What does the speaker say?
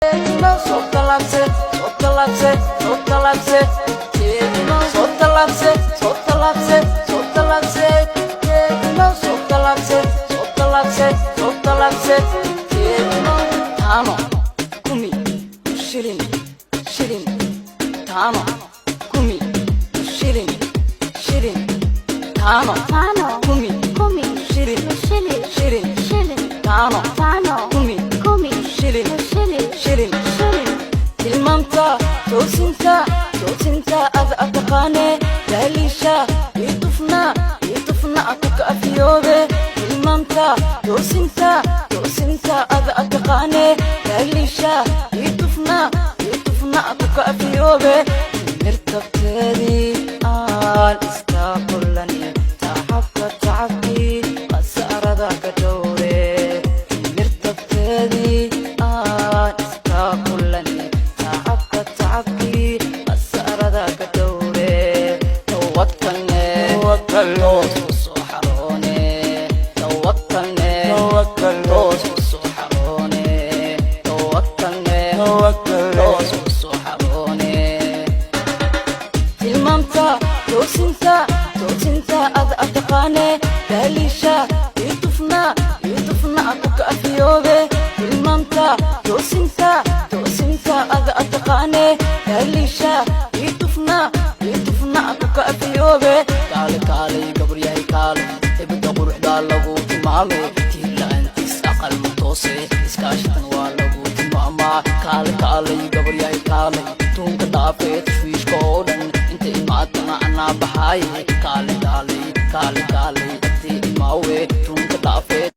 Soo tallaabse, soo tallaabse, soo tallaabse, soo tallaabse, soo tallaabse, soo tallaabse, soo tallaabse, soo tallaabse, soo tallaabse. Tano, kumi, shilin, shilin, tano, kumi, shilin, shilin, tano, Tano, kumi, kumi, shilin, shilin, shilin, shilin, tano, tano, kumi, kumi, shilin, shilin, shilin, shilin. Tilmaamta toosinta, toosinta ad ataqaane, taaliisha itufna, itufna akuka afiyoobe. Tilmaamta toosinta, toosinta ad ataqaane, taaliisha itufna, itufna akuka afiyoobe. Mirtabteedii aan iska qullani, tacabka tacabkii khasaarada ka dhowre. Mirtabteedii aan iska qullani, tacabka tacabkii khasaarada ka dhowre. Tawakalne, toos u soo xaroone. Tawakalne, toos u soo xaroone. Tawakalne, toos u soo xaroone. Tilmaamta toosinta, toosinta ad ataqaane, taaliisha itufna, itufna akuka afiyoobe. Tilmaamta toosinta, toosinta ad ataqaane, taaliisha itufna, itufna akuka afiyoobe. Kaale, kaalay, gabaryahay, kaale, ebada quruxdaa lagu tilmaamay. Tiir la'aantiis aqal ma toose, iskaashitan waa lagu tilmaamaa. Kaale, kaalay, gabaryahay, kaalay, tuunka dhaafee tashwiishka oo dhan inta imaatana anaa baxaaye. Kaale, kaalay, kaale, kaalay, agtii imaawe, tuunka dhaafee.